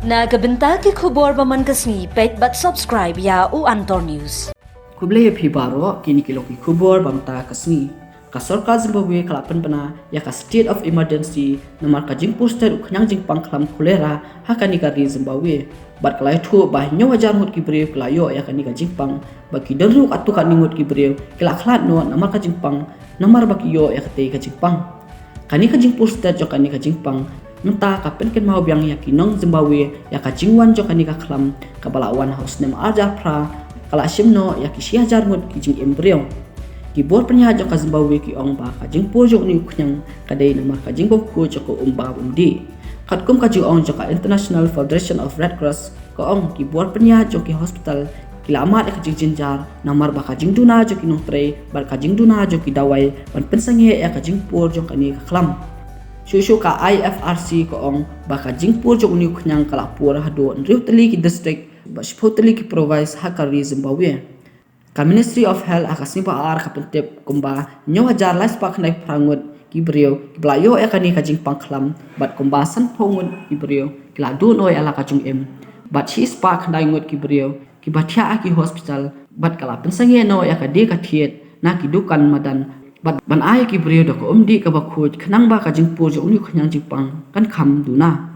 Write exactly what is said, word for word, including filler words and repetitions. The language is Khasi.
Na ka bynta ki khubor ba man ka sngi, peit bad subscribe ïa u Antor News. Khublei ïa phi baroh, kine ki long ki khubor ba mynta ka sngi. Ka sorkar Zimbabwe ka la pynbna ïa ka state of emergency namar ka jingpur stet u khñiang jingpang khlam cholera ha kane ka ri Zimbabwe. Bad ka la ïathuh ba hynñiew hajar ngut ki briew ki la ïoh ïa kane ka jingpang, bad ki don ruh katto katne ngut ki briew ki la khlad noh namar ka jingpang, namar ba ki ïoh ïa katei ka jingpang. Kane ka jingpur stet jong kane ka jingpang mynta ka pynkynmaw biang ïa ki nong Zimbabwe ïa ka jingwan jong kane ka khlam kaba la wan ha u snem ar hajar phra, ka la shim noh ïa ki shi hajar ngut ki jingim briew. Ki bor pynïaid jong ka Zimbabwe ki ong ba ka jingpur jong une u khñiang ka dei namar ka jingbymkhuid jong ka um bam um dih. Katkum ka jingong jong ka International Federation of Red Cross, ka ong ki bor pynïaid jong ki hospital ki la mad ïa ka jingjynjar namar ba ka jingduna jong ki nongtrei bad ka jingduna jong ki dawai ban pynsangeh ïa ka jingpur jong kane ka khlam. Shuh shuh ka I F R C ka ong ba ka jingpur jong une u khñiang ka la pur haduh hynriew tylli ki district bad shiphew tylli ki province ha ka ri Zimbabwe. Ka Ministry of Health ha ka sngi ba ar ka pyntip kumba hynñiew hajar lai spah khyndai phra ngut ki briew kiba la ïoh ïa kane ka jingpang khlam, bad kumba sanphew ngut ki briew ki la duh noh ïa la ka jingim, bad shi spah khyndai ngut ki briew kiba thiah ha ki hospital, bad ka la pynsangeh noh ïa ka die ka thied na ki dukan madan, bad ban ai ïa ki briew da ka um dih kaba khuid khnang ba ka jingpur jong une u khñiang jingpang kan kham duna.